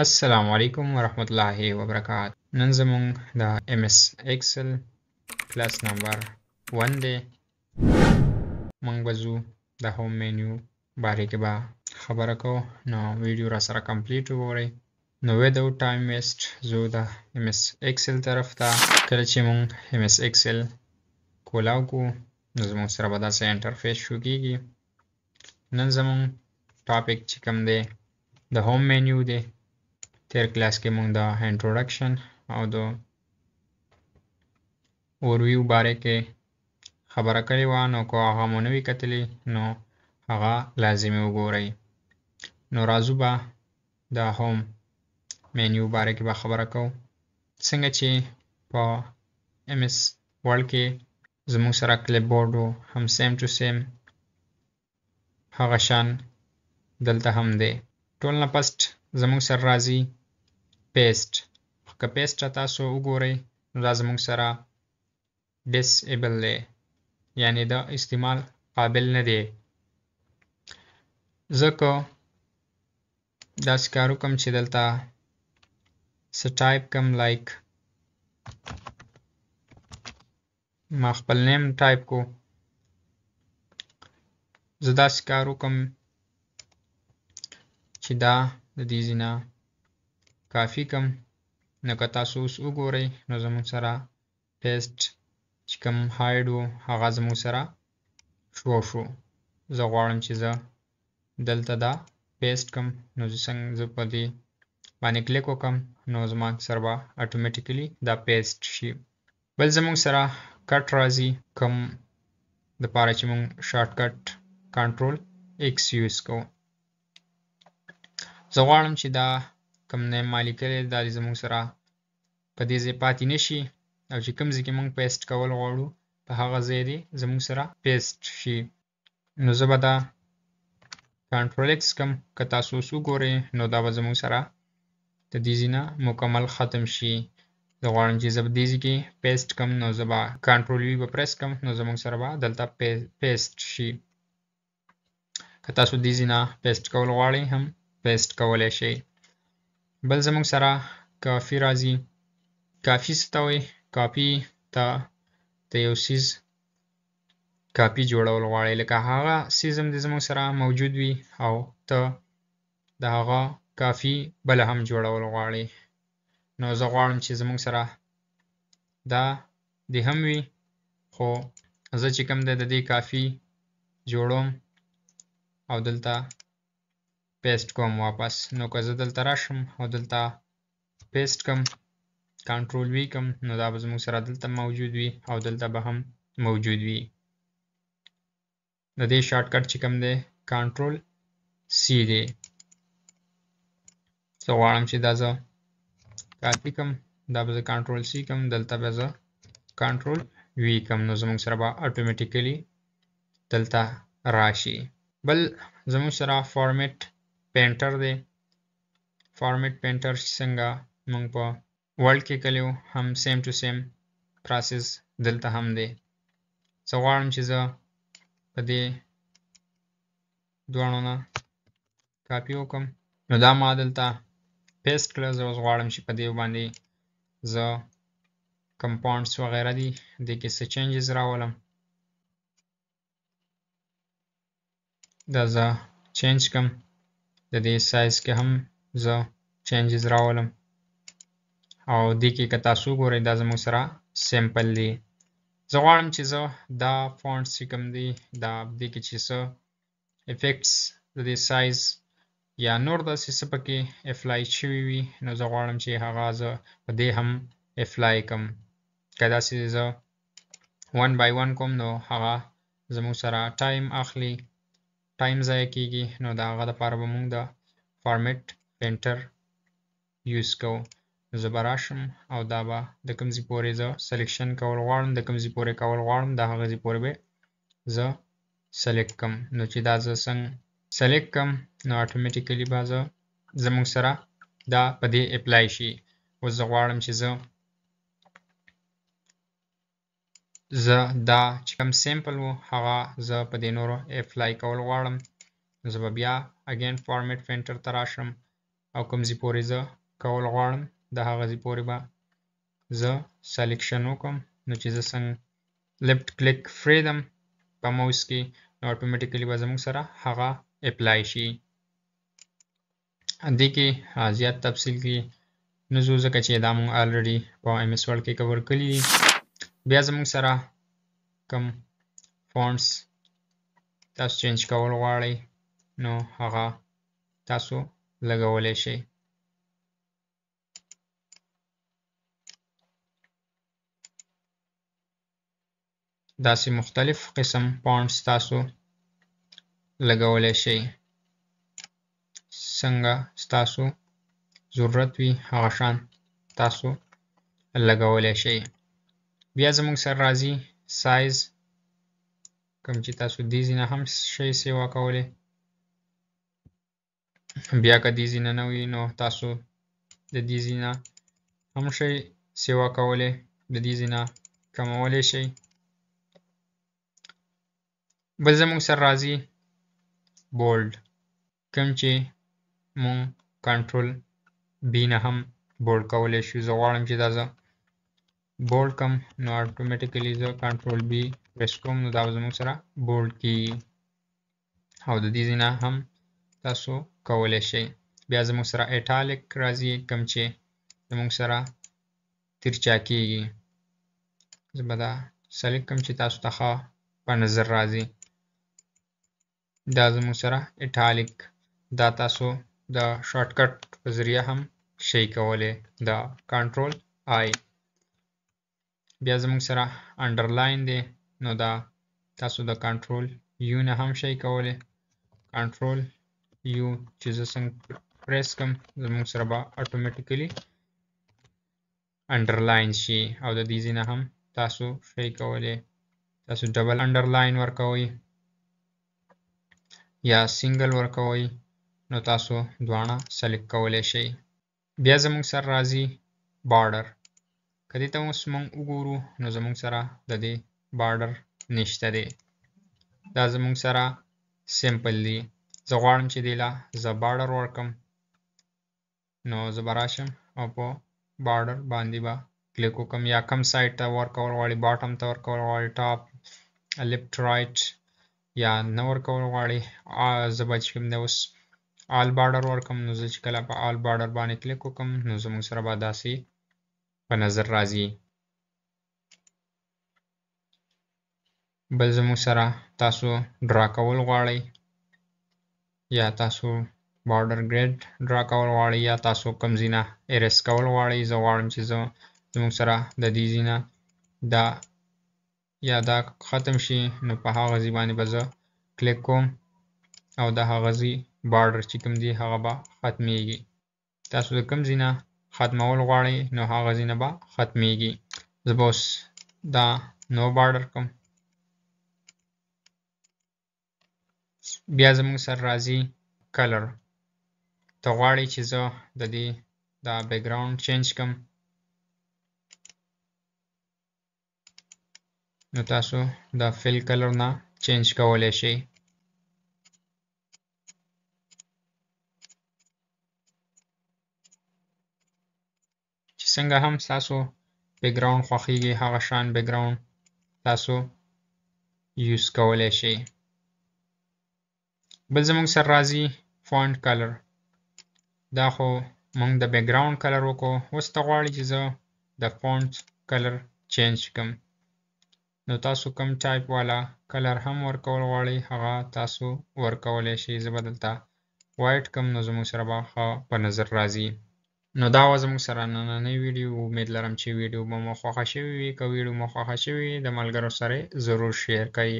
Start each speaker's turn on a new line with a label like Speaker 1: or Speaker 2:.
Speaker 1: السلام علیکم ورحمت الله وبرکات. نن زموږ د ام اس ایکسل کلاس نمبر 1 دی. موږ به ځو د هوم مینیو باره کې به خبره کوو، نو ویډیو را سره کمپلیټ وګورئ. نو without time waste ځو د ام اس ایکسل طرف ته. کله چې موږ ام اس ایکسل کولاو کو، نو زموږ سره به داسې انټرفیس شو کیږي. نن زموږ ټاپک چې کوم دی د هوم مینیو دی. تیر کلاس کې موږ د انټروډکشن او د اوورویو باره کې خبره کړې وه، نو که هغه مو نه وي کتلی نو هغه لازمي وګورئ. نو راځو به د هوم مینیو باره کې به خبره کوو. څنګه چې په ام اس ورډ کې زموږ سره کلیپ بورډ و، هم سیم ټو سیم هغه شان دلته هم دی. ټول نه پسټ زموږ سره راځي پیسټ. که پیسټ تاسو وګورئ نو دا زموږ سره ډیسیبل دی، یعنی د استعمال قابل نه دی. زه که داسې کار وکړم چې دلته څه ټایپ کړم، لایک ما خپل نیم ټایپ کو، زه داسې کار وکړم چې دا د دې ځای نه کافي کم. نو که تاسو اوس وګورئ نو زموږ سره پیسټ چې کوم هایډ و هغه زموږ سره شو شو. زه غواړم چې زه دلته دا پیسټ کم، نو زه څنګه زه په دې باندې کلیک وکړم نو زما سره به اتوماتیکلی دا پیسټ شي. بل زموږ سره کټ راځي، کوم دپاره چې موږ شارټ کټ کنټرول ایکس یوز کوو. زه غواړم چې دا کوم نیم ما لیکلی دا دې زموږ سره په دې ځای پاتې نه شي، او چې کوم ځای کې موږ پیسټ کول غواړو په هغه ځای دې زموږ سره پیسټ شي. نو زه به دا کنټرول ایکس کم. که تاسو اوس وګورئ نو دا به زموږ سره د دې ځای نه مکمل ختم شي. زه غواړم چې زه به دې ځای کې پیسټ کم، نو زه به کنټرول وي به پریس کم، نو زموږ سره به دلته پیسټ شي. که تاسو دې ځای نه پیسټ کول غواړئ هم پیسټ کولی شئ. بل زموږ سره کافي راځي. کافي څه ته وایي؟ کاپي ته د یو څیز کاپي جوړول غواړئ، لکه هغه څیز هم دې زموږ سره موجود وي او ته د هغه کافي بله هم جوړول غواړئ. نو زه غواړم چې زموږ سره دا دې هم وي، خو زه چې کوم دی د دې کافي جوړوم او دلته پیسټ کوم واپس. نو که زه دلته راشم او دلته پیسټ کوم، کنټرول وي کوم، نو دا به زموږ سره دلته موجود وي او دلته به هم موجود وي. د دې شارټ کټ چې کوم دی کنټرول سی دی. زه غواړم چې دا زه کاپي کوم، دا به زه کنټرول سی کوم، دلته به زه کنټرول وي کوم، نو زموږ سره به اتوماتیکلی دلته راشي. بل زموږ سره فارمیټ پینټر دی. فارمیټ پینټر چې څنګه موږ په ورډ کې کړی و، هم سیم ټو سیم پروسس دلته هم دی. زه غواړم چې زه په دې دواړو نه کاپي وکړم، نو دا ما دلته پیسټ کړه. زه اوس غواړم چې په دې باندې زه کوم فونټس وغیره دي دې کې څه چینجز راولم. دا زه چینج کم، د دې سایز کې هم زه چینجز راولم. او دې کې که تاسو وګورئ دا زموږ سره سمپل دی. زه غواړم چې زه دا فونټس چې کوم دی دا دې کې چې څه افیکټس د دې سایز یا نور داسې څه پکې افلای شوي وي، نو زه غواړم چې هغه زه په دې هم افلای کم. که داسې زه 1 بای 1 کوم نو هغه زموږ سره ټایم اخلي، ټایم ضایع کیږي. نو د هغه دپاره به موږ د فارمیټ پینټر یوز کوو. نو زه به راشم او دا به د کوم ځای پورې زه سلیکشن کول غواړم، د کوم ځای پورې کول غواړم، د هغه ځای پورې به زه سلیکټ کم. نو چې دا زه څنګه سلیکټ کم نو اتوماتیکلی به زه زموږ سره دا په دې اپلای شي. اوس زه غواړم چې زه دا چې کوم سیمپل و هغه زه په دې نورو اپلای کول غواړم. نو زه به بیا اګین فارمیټ پینټر ته راشم او کوم ځای پورې زه کول غواړم د هغه ځای پورې به زه selection وکړم. نو چې زه څنګه left click پرېږدم په موس کې نو automatically به زموږ سره هغه apply شي. دې کې زیات تفصیل کې نه ځو ځکه چې دا موږ already په MS Word کې cover کړي دي. بیا زموږ سره کوم fonts تاسو change کول غواړئ نو هغه تاسو لګولی شئ. داسې مختلف قسم fonts تاسو لګولی شئ، څنګه ستاسو ضرورت وي هغه شان تاسو لګولی شئ. بیا زموږ سره راځي سایز، کوم چې تاسو دې ځای نه هم شئ سیوا کولی. بیا که دې ځای نه نه وي نو تاسو د دې ځای نه هم شئ سیوا کولی، د دې ځای نه کمولی شئ. بل زموږ سره راځي bold، کوم چې مونږ control B نه هم bold کولی شو. زه غواړم چې دا زه bold کم نو automatically زه control B press کوم نو دا به زموږ سره bold کیږي او د دې ځای نه هم تاسو کولی شئ. بیا زموږ سره italic راځي، کوم چې زموږ سره ترچا کیږي. زه به دا select کم چې تاسو ته ښه په نظر راځي. دا زموږ سره italic، دا تاسو د shortcut په ذریعه هم شئ کولی، د control I. بیا زموږ سره underline دی نو دا تاسو د control U نه هم شئ کولی. control U چې زه څنګه press کم زموږ سره به automatically underline شي او د دې ځای نه هم تاسو شئ کولی. تاسو double underline ورکوئ یا single ورکوئ نو تاسو دواړه select کولی شئ. بیا زموږ سره راځي border. که دې ته اوس موږ وګورو نو زموږ سره د دې border نشته دی، دا زموږ سره simple دی. زه غواړم چې دې له زه border ورکم نو زه به راشم او په border باندې به کلیک وکړم، یا کم side ته ورکول غواړي، bottom ته ورکول غواړي، top، left، right یا نه ورکول غواړي. زه به چې کوم دی اوس all border ورکم نو زه چې کله په all border باندې کلیک وکړم نو زموږ سره به داسې په نظر راځي. بل زموږ سره تاسو draw کول غواړئ یا تاسو border grid draw کول غواړئ یا تاسو کوم ځای نه erase کول غواړئ. زه غواړم چې زه زموږ سره د دې ځای نه دا یا دا ختم شي نو په هغه ځای باندې به زه کلیک کوم او د هغه ځای border چې کوم دی هغه به ختمیږي. تاسو د کوم ځای نه ختمول غواړئ نو هغه ځای نه به ختمیږي. زه به اوس دا no border کوم. بیا زموږ سره راځي color. ته غواړئ چې زه د دې دا background change کم نو تاسو د fill color نه change کولی شئ. چې څنګه هم ستاسو background خوښیږي هغه شان background تاسو use کولی شئ. بل زموږ سره راځي font color. دا خو موږ د background color وکړو، اوس ته غواړئ چې زه د font color change کړم نو تاسو کوم ټایپ والا color هم ورکول غواړئ هغه تاسو ورکولی شئ. زه به دلته white کم نو زموږ سره به ښه په نظر راځي. نو دا وه زموږ سره نننۍ ویډیو. امید لرم چې ویډیو به مو خوښه شوې وي. که ویډیو مو خوښه شوې وي د ملګرو سره ضرور share کړئ.